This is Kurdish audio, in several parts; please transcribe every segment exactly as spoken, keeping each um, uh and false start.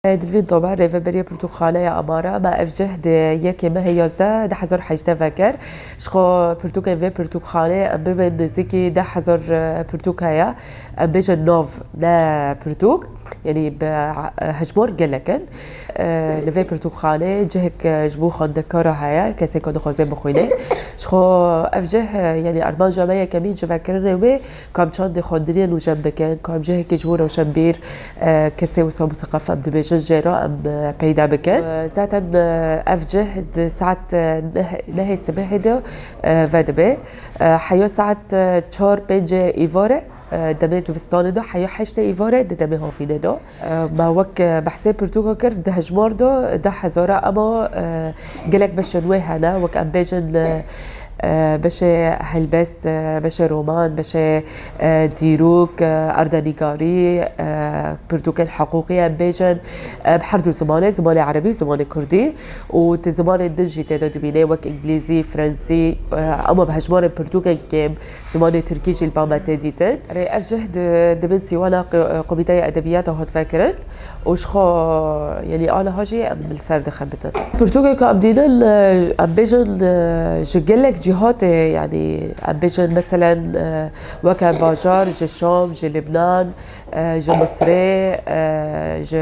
Dilvîn Tomer, rêveberiya pirtûkxaneya Amara, me ev cih di yekê mehê yazdeh du hezar hejdeh vekir. Ji xwe pirtûkên vê pirtûkxanê em bibin nêzîkî deh hezar pirtûk heye. Em bêjin nav, ne pirtûk, yanî bi hejmar gelek in. Li vê pirtûkxanê cihek ji bo xwendekara heye, kesê ku dixwaze bixwîne. Ji xwe ev cih, yanî armanca me yekemîn ji vekirinê wê, ku em çandê xwendinê nûjen bikin, ku em cihekî ji bo rewşenbîr, e, kesê wisa museqef em dibêjin jê re em, e, peyda bikin. E, zaten, e, ev cih di saet, e, neh-, nehê sibehê de, e, vedibe. E, heya saet, e, çar pêncê îvarê, e, demê zivistanê de, heya heştê îvarê di demê havînê de. E, me wek, e, behsê pirtûka kir, di hejmar de deh hezar e, ema, e, gelek beşên wê hene, wek em bêjin, e, e, beşê helbest, e, beşê roman, beşê, e, dîrok, e, erdenîgarî, e, pirtûkên hiqûqî em bêjin, e, bi her du zimanê, zimanê erebî û zimanê kurdî û tu zimanên din jî tê de dibînê, wek îngilîzî, frensî, e, ema bi hejmarên pirtûkên kêm, zimanê tirkî jî li ba me tê dîtin. Rê ev cih di, di bin sîwana qi-, Komîteya Edebiyata hat vekirin û ji xwe, yanî aniha jî em li ser dixebitin. Pirtûkê ku em dînin, e, em bêjin, e, ji gelek cîhatê, yanî em bêjin meselen, e, weke bajar, ji Şam, ji Libnan, e, ji Misrê, e, ji,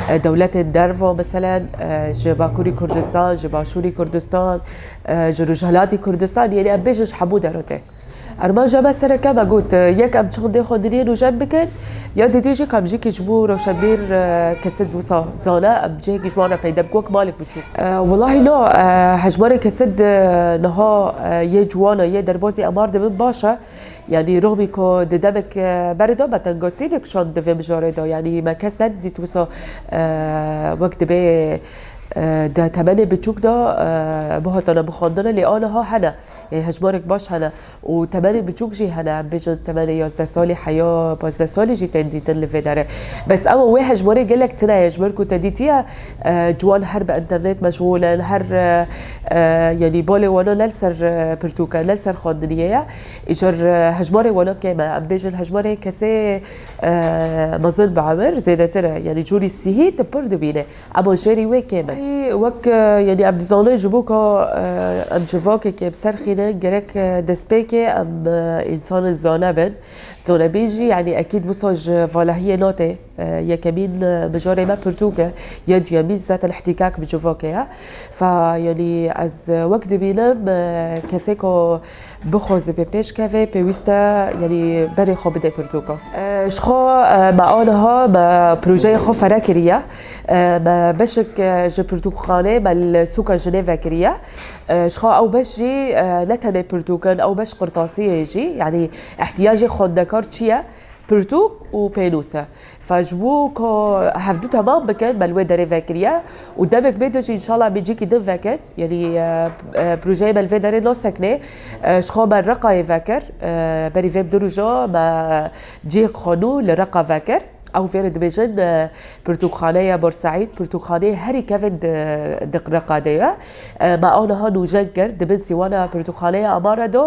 e, dewletên derva, meselen, e, ji Bakurî Kurdistan, ji Başûrî Kurdistan, e, ji Rojhilatî Kurdistan, yanî em bêjin ji hemû derotê. Armanca me sereke me got, e, yek em çandê xwendiniyê nûjen bikin, ya didî jî ku em cihekî ji bo rewşenbîr, e, kesê wisa zane, em cihekî ji wan re peyda bikin, wek malek biçûk. E, welahî na, e, hejmarê kesê di niha, e, yê ciwan e, yê derbazî Amar dibin baş e. Yanî rixmî ku di demek, e, berê de me tengasî dikişand di vê mijarê de. Yanî me kes nedît wisa, e, wek dibê, e, di temenê biçûk de, e, bihatana bixwendine, lê aniha hene. Yanî hejmarek baş hene. Û temenê biçûk jî hene. Em bêjin temenê yazdeh salî, heya pazdeh salî jî tên dîtin li vê derê. Bes ew wê hejmarê gelek tune ye. Ji ber ku te dîtiye, e, ciwan her bi înternet meşxûl in, her, e, e, yanî balê wana ne li ser, e, pirtûk e, ne li ser xwendiniyê ye. Îcar, e, hejmarê wana kêm e. Em bêjin hejmarê kesê, e, mezin bi emir zêdetir e. Yanî cûrî sihî tu pir dibîne. Ema jêrî wê kêm e. Wek, e, yanî em dizanin ji bo ku, e, em civakekê bi ser xînin, gerek, e, destpêkê em, e, însanên zane bin. Zanebîn jî, yanî ekîd wisa ji valahiyê nate. E, yekemîn, e, mijarê me pirtûk e. Ya duyemîn zaten ihtîkak bi civakê ye. Fa, yanî ez, e, wek dibînim, e, kesê ku bixwaze pê pêş keve, pêwîst e, yanî berê xwe bide pirtûka. E, ji xwe, e, me aniha me projeyê xwe fere kiriye. E, me beşek, e, ji pirtûkxanê me li sûka jinê vekiriye. E, ji xwe ew beş jî, e, ne tenê pirtûk in, ew beş qirtasiyê jî, yanî ihtiyacê xwendekar çi ye? Pirtûk û pênûs e. Fa ji bo ku hevdu temam bikin, me li wê derê vekiriye û demek bê de jî înşallah em ê cîkî din vekin. Yanî, e, e, projeyê me li vê derê nasekine. E, ji xwe me Reqayê vekir. E, berî vê bi du roja me cihek xwe nû li Reqa vekir. Ew vê re dibêjin, e, pirtûkxaneya Borsaîd, pirtûkxaneyê herî kevin di, di Reqa de ye. E, me aniha nûjen kir, di bin sîwana pirtûkxaneya Amara de,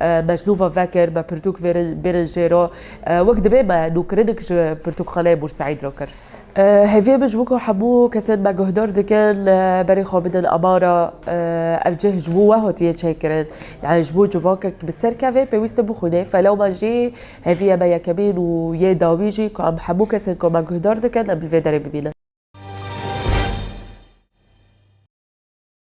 e, me ji nû ve vekir, me pirtûk vêrin, bêrin jê re. E, wek dibê me nûkirinek ji pirtûkxaneyê Borsaîd re kir. E, hêviyê min ji bo ku hemû kesên me guhdar dikin, e, berê xwe bidin Amara, e, ev cih ji bo we hatiye çêkirin. Yani ji bo civakek bi ser keve pêwîst e bixwîne. Fa lewma jî hêviya me yekemîn û yê dawî jî ku em hemû kesên ku me guhdar dikin, em li vê derê bibînin.